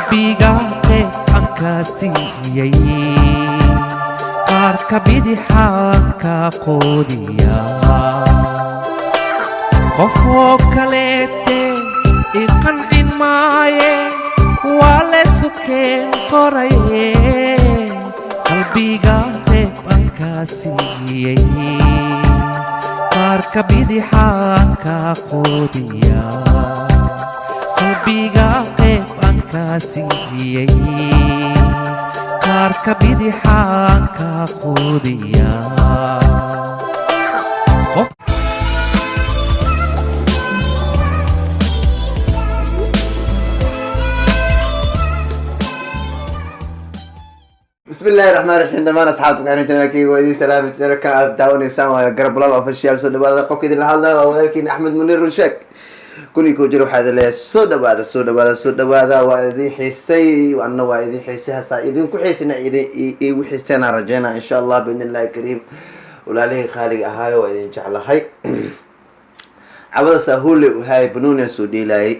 Qalbiga qeyb aan kaa siiyey, qaarka bidixaan kaa qoodiya. Qofoo kaleete i qancin maaye, waa laysku keen qoraye. Qalbiga qeyb aan kaa siiyey, qaarka bidixaan kaa qoodiya. Qalbiga qeyb aan kaa siiyey, qaarka bidixaan kaa qoodiya. Qof Bismi Illahi Raxmaan Raxiim. Dhamaan asxaabta ku xiran channelkayga waa idiin salaami. Channelka aad daawanaysaan waa Garab Laba Official. Soo dhawaada. Qofka idin la hadlaya waa walaalkiin Axmed Muniir Rusheek. 1001 jir waxaa idin leeyahay soo dhawaada, soo dhawaada, soo dhawaada. Waa idin xiisay, anna waa idin xiisay. Hasaa idinku xiisina, idin iigu xiiseenaa rajeynaa, insha Allah, biidni Illahi Kariim. Walaalihii khaaliga ahaayo, waa idin jeclahay. Cabada saahule wahay banooniyaa soo dheelaayay.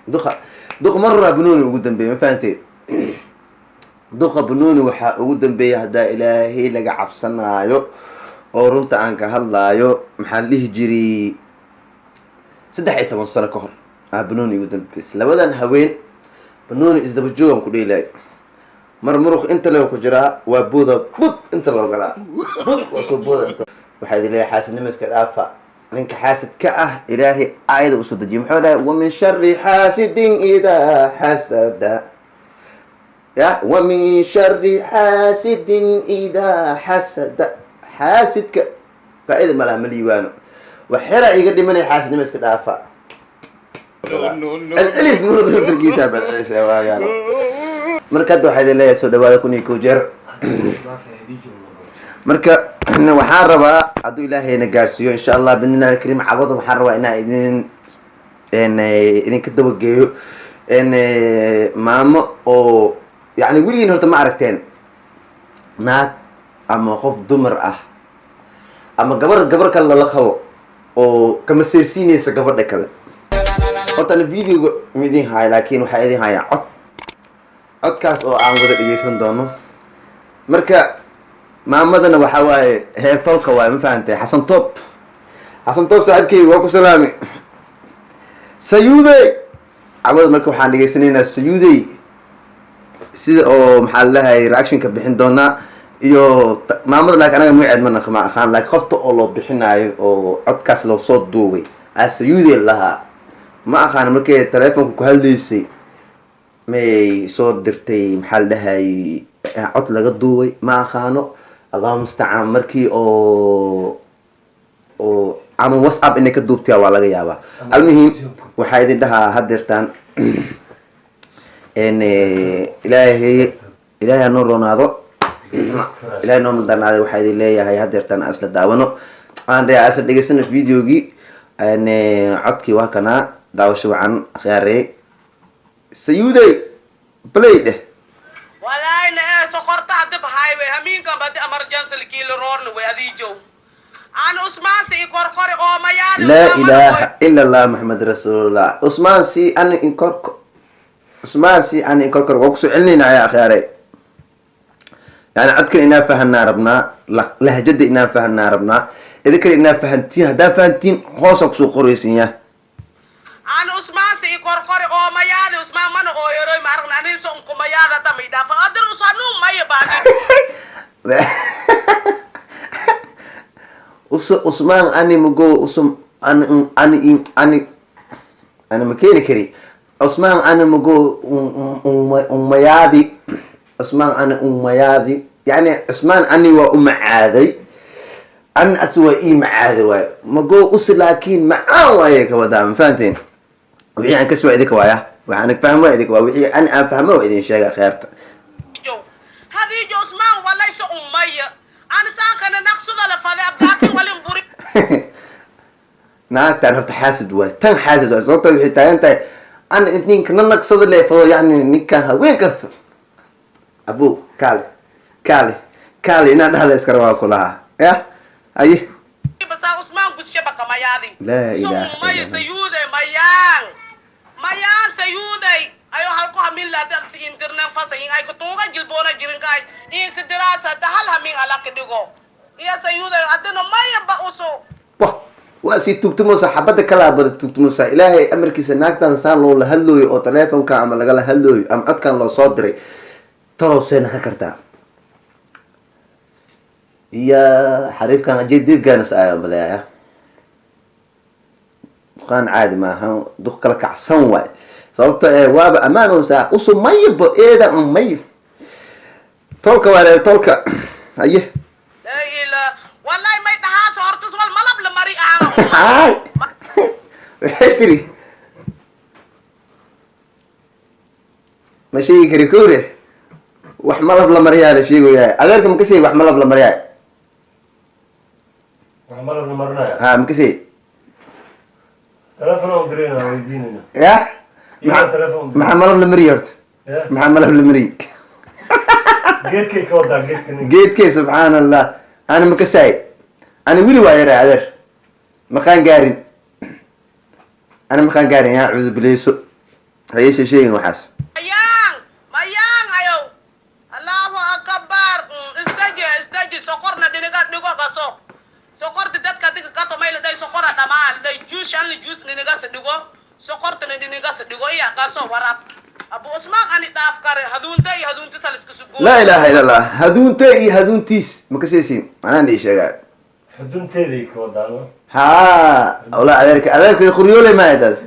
Duqa, duqa maraa banooni ugu dambeeyay, ma fahanteed? Duqa banooni waxaa ugu dambeeyay, haddaa Ilaahay laga cabsanaayo oo runta aan ka hadlaayo, maxaa la dhihi jiray, 13 sano ka hor aa banooni ugu dambeysay. Labadan haween banooni isdaba joogan ku dheelaayo. Mar muruq inta leo ku jiraa, waa booda bud inta loo galaa, bud waa soo booda inta. Waxaa idin leeyahay xaasidnimo iska dhaafa. Ninka xaasid ka ah, Ilaahay aayada usoo dejiyay. Muxuu dhahay? "Wamin shari xaasidin idaa xasada." Ya, "wamin shari xaasidin idaa xasada." Xaasidka faa-ida ma laha, ma liiwaano. Waxyaraa iga dhimanaya, xaasidnimo iska dhaafa. Celcelis mudarkiisa balcelis waagaan. Marka hadda waxaa idin leeyahay soo dhawaada 1001 jeer. Marka waxaan rabaa, hadduu Ilaahayna gaarsiiyo, insha Allah, bidnillahi Alkariim, cabada waxaan rabaa inaan idinka dabageeyo maamo oo yani weligiin horta ma aragteen naag ama qof dumar ah ama gabar gabar kale lala qabo oo kama seersiinaysa gabadha kale. Horta ana videoga ma idin haayo, laakiin waxaa idin hayaa cod, codkaas oo aan wada dhegeysan doono. Marka maamadana waxaa waaye heertolka waaye, ma fahantay? Xasan Top, Xasan Top, saaxiibkeyga waa ku salaami. Sayuudey cabada. Marka waxaan dhegeysanaynaa Sayuudey sida oo maxaa lalahay reactionka bixin doonaa iyo maamada. Laakiin anaga magaceed ma naqma aqaan, laakiin qofta oo loo bixinaayo oo codkaas loo soo duubay aa Sayuudey lahaa. Ma aqaan markay telefonka ku hadlaysay may soo dirtay, maxaa la dhahay, cod laga duubay, ma aqaano. Allahu mustacaan. Markii oo ama WhatsApp inay ka duubtaya waa laga yaabaa. Almuhim, waxaa idin dhahaa hadeertaan Ilaahay, Ilaahay ha noo roonaado, Ilahay noo madarnaada. Waxaa idin leeyahay hadeertaan aan isla daawano, aan dhe isla dhegeysano videogii, codkii waa kanaa. Daawasho wacan, akhyaarey. Sayuudey, play dheh. Wallahi na ee sokorta hadib highway hamiinkan badi emergency kiilo roorna way adiijow aan Usmaan si i korkori oo mayaadi. Laa ilaaha ila Allah, Maxamed rasuulullah. Usmaan si ani inkor, Usmaan si ani inkorkor. Waa kusoo celinayna ayaa, akhyaarey. Yani codkan inaan fahanaa rabnaa, lahjada inaan fahanaa rabnaa, idinkana inaan fahantiin. Haddaa fahantiin, hoosa kusoo qoraysin ya. Aan Usmaan si i korkori oo mayaadi. Usmaan mana ooyoroy ma aragna anin so unkumayaada tamay dhaafa adir usanu maya baadi. Usmaan ani mago usum ani ani ani ani ma keeni kari. Usmaan ani mago umayaadi, Usmaan ani umayaadi. Yani Cusmaan ani waa u macaaday, ani as waa ii macaaday waayo mago usi, laakiin macaan waaye ka wadaa, ma fahanteen? Wixii aan kasi waa idinka waaya, waxaan fahmo waa idinka waa, wixii ani aan fahmo waa idin sheega, kheerta. Jow hadiijo Usmaan walayso ummaya aan saankana naqsuda la fade abdaakin walin buri. Naagtaan horta xaasid waay, tan xaasid waay. Sababta waxay taagan tahay an ninka na naqsado leefado, yani ninkan haween kasta abu kaale kaale kaale inaan dhahda iska rabaa kulahaa ya aye. Basa Usmaan gushe baka mayaadi. Laa so ilaaha ummaya illa Allah. Sayuuday mayaan mayaan sayuuday. Ayo halku hamin la dal si internet fasa in ay ko tuga jilbona jirinka in si dirasa da hal hamin ala kidigo iya sayuda adino maya ba uso. Wah, waa sii tuugtumaysaa, xabadda kalaa bada tuugtumaysaa. Ilaahay amarkiisa, naagtan saan loola hadlooyo oo teleefonka ama lagala hadlooyo ama codkan loo soo diray, talow see naqon kartaa? Iya, xariifkan ajeediibkaanas ayaa maleeya. Duqaan caadi maaha, duq kala kacsan waay. Sababta ee waaba ammaanaysaa usu maybo eeda may tolka waa reer tolka haye. La ila wallahi may dhahaa hortas wal malab la mari aano. Haay, waxay tiri ma sheegi kari kowre, wax malab la mariyaa la sheegoyaa. Adeerka ma ka sheegi wax malab la mariyaa? Wax malab la marinaya? Ha, ma ka sheegi. Telefon aan dirayna, weydiinayna. Ya. Iyaa telefon. Maxaa malab la mariya horta? Ya. Maxaa malab la mariyey? Geedkay ka wadaa, geedka ninka. Geedkee? Subxaan Allah, ana ma kasaay. Ana wili waa yaraa adeer, maqaan gaarin, ana maqaan gaarin. Yaa cudubileyso, hayeeshe sheegin waxaas. Mayang mayang ayo Allahu akbar. Istaji istaji, sokorna diniga dhigo kaso sokorta dadka diga kato mayla day sokora dhamaan day juice an juice diniga se dhigo sokortana diniga se dhigo iya kaso warab Abu Usman ani dhaaf kare haduunta iyo haduunta saliska sugo. Laa ilaaha illa Allah, haduunte iyo haduuntiis ma kasaysiin, anaan ii sheegaa. Xudunteeday ka wadaa, no? Ha, wala adeerka, adeerka qoryoole maaya taas.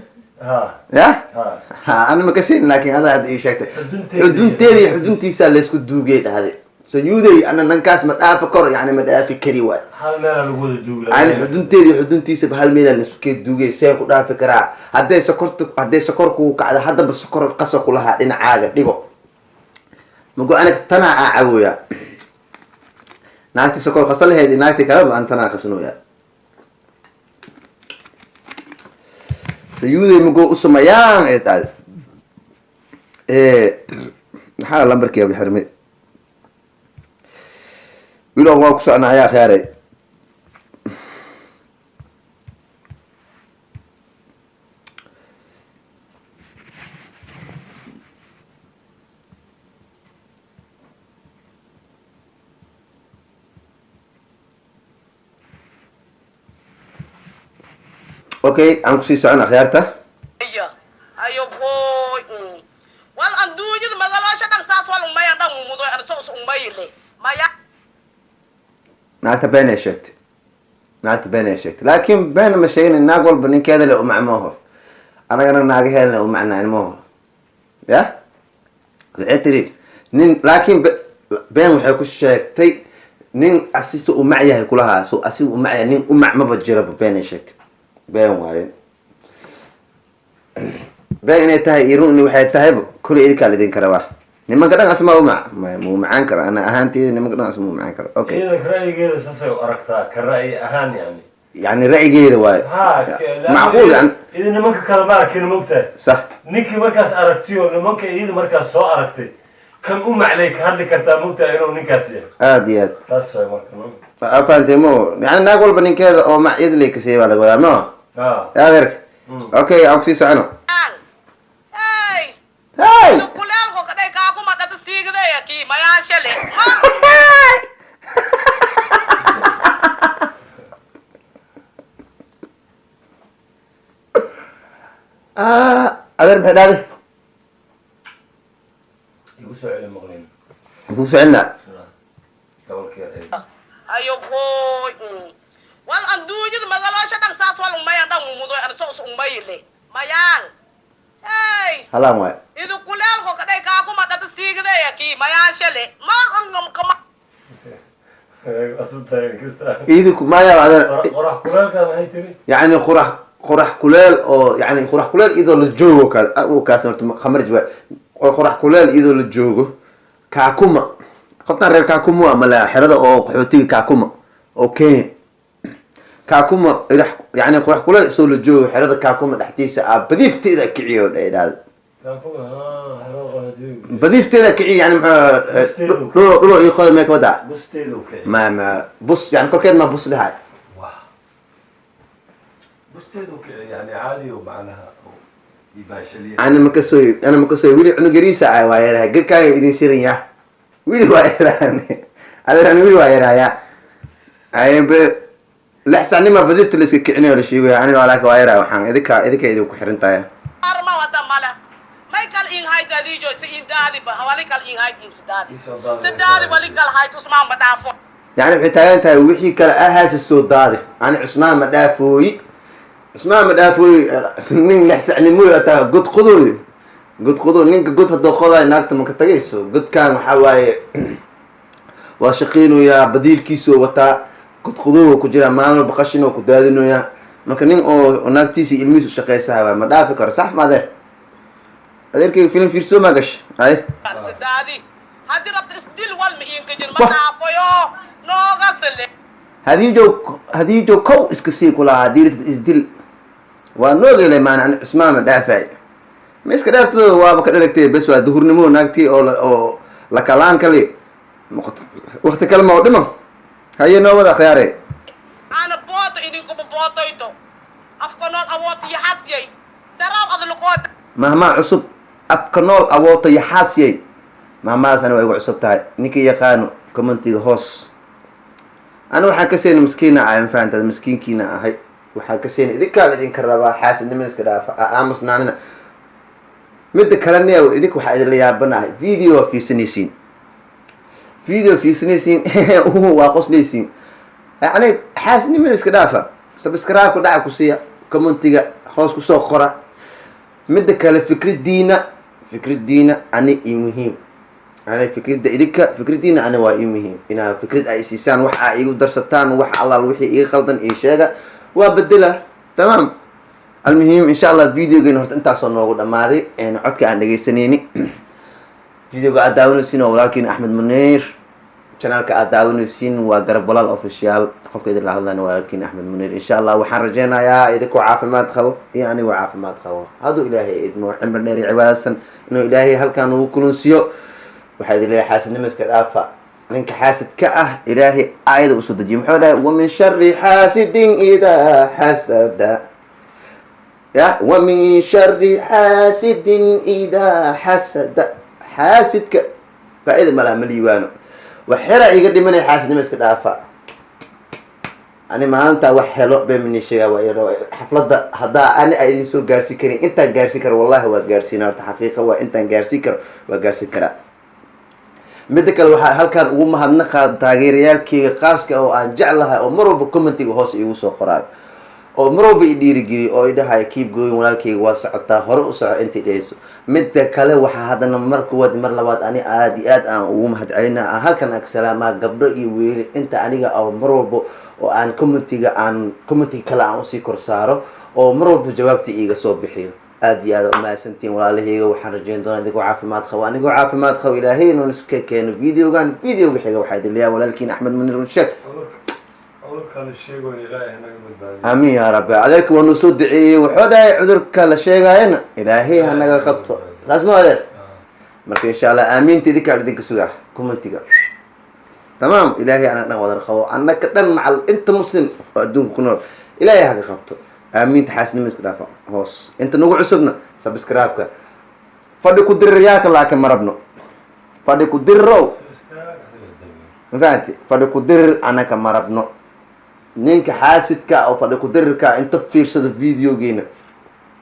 Ha. Ya. Ha. Ha, ana ma kasayn, laakiin adaa hadda ii sheegtay. Xudunteeda. Xudunteeda iyo xuduntiisaa laysku duugay dhahday sayuuday. Ana dhankaas ma dhaafi karo, yani ma dhaafi kari waay. Hal meelaa lagu wada duugla. Ani xudunteeda iyo xuduntiisaba hal meelaa laisku duugay, seen ku dhaafi karaa? Hadday sokorta, hadday sokor kugu kacdo, haddaba sokor qasa kulahaa dhinacaaga dhigo mago. Aniga tanaa aa cabooya, naagti sokor qasa lahayd iyo naagti kaleba an tanaa qasnooya. Sayuuday mago usamayaan ee tahay. Maxaa lambarkii abi xirmay? Wiil waa ku socnaa ayaa khiyaaray. Okay, aan kusii socon akhyaarta. Iya ayo boy, wal anduunyada magaloosha dhan saas wal umaya dhan umudo an so umayile maya. Naagta been ay sheegtay, naagta been ay sheegtay, laakiin been ma sheegin. Naag walba ninkeeda le umacmooho, anagana naagaheedna umacnaa ilmaho. Ya, waxay tiri nin, laakiin been waxay ku sheegtay nin asisa umac yahay kulahaa. So asiga umac yahay, nin umac maba jiraba. Been ay sheegtay, been waaye. Been inay tahay iyo run waxay tahayba kulli idinkaa la idin karabaa. Nimanka dhan asma umac ma macaan karo, ana ahaanteyda nimanka dhan asma macaan karo. Okay. Iyada ra'yigeeda saasay u aragtaa, ka ra'yi ahaan yani. Yani ra'yigeeda waayo. Ha. Macquul yani. Idin nimanka kale ma arkin, mogtahay? Sax. Ninkii markaas aragtiyo nimanka iyada markaas soo aragtay kan u maclay ka hadli kartaa, mogtahay inuu ninkaas yahay. Aad iyo aad. Taas waay marka, no? Fahantay mo? Yani naag walba ninkeeda oo mac iyada lay kasiyay baa laga wadaa, mo? Ha. Adeerka. Okay, aan kusii socono. Hey. Hey. Kuleelko kadhay kaakuma dhata siigdaya kii mayaan shale ma. Ah, adeer, maxay dhahday? Igu soo celi, maqlin. Kuu soconaa. Gobolka yar. Ayo boy, wal anduunyada magaloosha dhan saas wal umaya dhan umudo an so umayile mayaan hey. Halaan waay. Idu kuleelko kadhay kaakuma dhata siigdaya kii mayaan shale ma angam kama. Iidinku maya adeer. Qorax kuleelka maxay tiri? Yani qorax kuleel oo yani qorax kuleel iyadoo la joogo kale uu kaas horta khamarj waay. Oo qorax kuleel iyadoo la joogo Kaakuma, qoftan reer Kaakuma waa mala xerada oo qaxootiga Kaakuma oo Kenya. Kaakuma yani qorax kuleel isoo la joogo xerada Kaakuma dhexdiisa aa badiifteeda kiciyo dhahdo. Badiifteeda kiciyo yani muxuu dhulo dhulo iyo qoda mee ka wadaa? Busteedu kici. Ma bus yani korkeed ma bus dhahay. Wah, busteedu kici yani caadi oo macnaha Ana ma kasooy, ana ma kasooy. Wili cunug yariisa ah waa yarahay, gadkaaga idin shirin ya. Wili waa yarahan adeeran, wili waa yaraya. Aybe 6 sacnima badirta la iska kicinayo la sheegaya. Aniga laakiin waa yarahay, waxaan idinka idinku xiran tahay. Arma wata male may kal in hayt adijo si in daadi ba wali kal in hayt in sidaadi sidaadi wali kal hayt Usmaan ma dhaafo. Yani waxay taagan tahay wixii kale ahaasi soo daadi, ani Cusmaan ma dhaafooyi, Cusmaan ma dhaafooyi. Nin 6 sacnimoy ataa god qodooy, god qodo. Ninka god haddoo qodaay naagta maka tagayso. Godkan waxaa waaye waa shaqeynoyaa, badiilkiisoo wataa, god qodoowa ku jiraa, maalin walba qashin oo ku daadinoyaa. Marka nin oo naagtiisa ilmihiisu shaqeysaha waay, ma dhaafi karo. Sax ma adeer? Adeerkayga filim fiirsoo maa gasha ay. Sidaadi haddii rabta isdil walma inka jir ma dhaafoyo noogasale. Hadiijow, Hadiijow, kow iska sii kulahaa. Haddii ritid isdil waa noogele maan. Ani Cusmaan ma dhaafaay, ma iska dhaaftado, waaba ka dhalagtay. Bes waa duhurnimo naagtii oo oo lakalaan kale wakti kale ma oo dhiman haye noo wada khiyaare. Ana booto idinkuma bootoyto afka nool awoota yaxasyay daraw adluqoota. Mahmaa cusub: afka nool awooto yaxaasyay. Mahmahaas ani waa igu cusub tahay. Ninkii yaqaano commentiga hoos. Ani waxaan ka seyna miskiina ahay, ma fahantaad? Miskiinkiina ahay waxaan ka seyna idinkaa la idinka rabaa. Xaasidnimada iska dhaafa, aamusnaanina. Midda kalena idinka waxaa idinla yaabanahay, video waa fiirsanaysiin, video fiirsanaysiin, waa qoslaysiin. Yani xaasidnimada iska dhaafa, subscribe-ka dhaca ku siiya, commentiga hoos kusoo qora. Midda kale, fikridiina ani ii muhiim. Ani fikridda idinka, fikridiina ani waa ii muhiim. Inaa fikrid ay siisaan, wax aa igu darsataan, wax allaal wixii iga qaldan ii sheega, waa bedela. Tamaam. Almuhiim, insha Allah videogeena horta intaasoo noogu dhamaaday codka aan dhegeysanayni. Videoga aad daawanaysiin waa walaalkiin Axmed Muniir, channelka aad daawanaysiin waa Garab Walaal Official, qofka idin la hadlayna walaalkiin Axmed Muniir. Insha Allah waxaan rajeynayaa idinkoo caafimaad qabo iyo anigoo caafimaad qabo, hadduu Ilaahay idmo, cimri dheer iyo cibaadadsan inuu Ilaahay halkaan ugu kulunsiiyo. Waxaa idin leeyahay xaasidnimo iska dhaafa. Ninka xaasid ka ah Ilaahay aayada usoo dejiyo. Muxuu dhahay? "Wamin shari xaasidin idaa xasada." Ya, "wamin shari xaasidin idaa xasada." Xaasidka faa-ida malaha, ma liibaano. Wax yaraa iga dhimanaya. Xaasidnimo iska dhaafa. Ani maalintaa wax helo bemini sheegaa waa iyadoo xafladda haddaa ani a idin soo gaarsiin karin. Intaan gaarsiin karo wallahi waa gaarsiina. Horta xaqiiqa waa intaan gaarsiin karo waa gaarsiin karaa. Midda kale, waxaa halkaan ugu mahadnaqaa taageerayaalkeyga qaaska oo aan jeclahay, oo mar walba commentiga hoos iigu soo qoraayo, oo mar walba i dhiirigeliyo, oo idhahayo "Keep going walaalkeyga, waa socotaa, hore u soco" intay dhehayso. Midda kale, waxaa haddana mar kuwaad mar labaad ani aada iyo aad aan ugu mahad celina, halkan aan ka salaamaa gabdho iyo wiilal inta aniga oo mar walba oo aan commentiga aan commentiga kale aan usii kor saaro, oo mar walba jawaabta iiga soo bixiyo. Aada iyo aad umahadsantihiin walaalahayga. Waxaan rajeyn doonaa idinkoo caafimaad qabo, anigoo caafimaad qabo, Ilaahay inuu iska keeno videogan videoga xiga. Waxaa idin leeyahay walaalkiin Axmed Munir Rusheek. Cudurka la sheegoyo Ilaahay hanaga badbaadiyo. Amiin yaa rabbi. Adeerka waa noo soo duceeyey, wuxuu dhahay cudurka la sheegaayana Ilaahay hanaga qabto. Saas ma adeer? Marka insha Allah aamiinta idinkaa idinka sugaa commentiga. Tamaam. Ilaahay anaga dhan wadan qabo, annaka dhan macal inta muslim oo adduunka ku nool Ilaahay haka qabto. Aamiinta. Xaasidnimo iska dhaafa. Hoos inta nagu cusubna subscribe-ka. Fadhi ku diriryaaka laakiin ma rabno fadhi ku dirirow, ma fahanti? Fadhi ku dirir anaka ma rabno. Ninka xaasidka oo fadhi ku dirirka inta fiirsado videogeena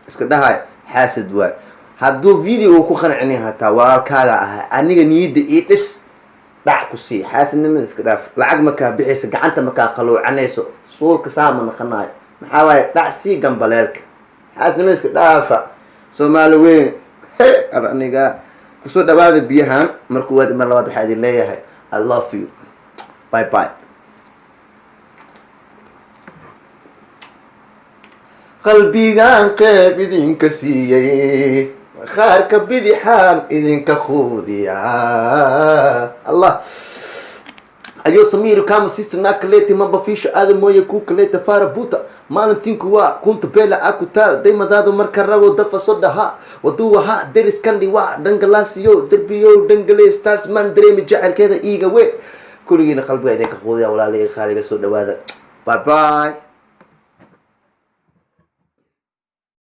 iska dhahay xaasid waay. Hadduu video ku qancinin hataa walaalkaaga ahaa, aniga niyadda ii dhis, dhac ku sii. Xaasidnimada iska dhaaf. Lacag makaa bixaysa, gacanta makaa qaluucanayso, suulka saa ma naqanayo. Maxaa waaye? Dhac sii gambaleelka. Xaasidnimada iska dhaafa. Soomaali weyn he aniga kusoo dhawaada biyahan. Mar kuwaad, mar labaad waxaa idin leeyahay I love you, bye bye. Qalbigaan qeyb idinka siiyey, qaarka bidixaan idinka quudiyaa. Allah ayo samiru kama sister nakaleti mabafisha aada mooye ku kaleta fara buta maalintinku waa kunta bela akutaa daymadaadu marka rabo dafa soo dhaha waduwaha deris kandhi waa dhangalaasiyo derbiyo dhangaleys taas maan dareemi jecelkeeda iiga weyn. Kulligiina qalbiga idinka quudiya. Walaalihii qaaliga, soo dhawaada. Bye bye.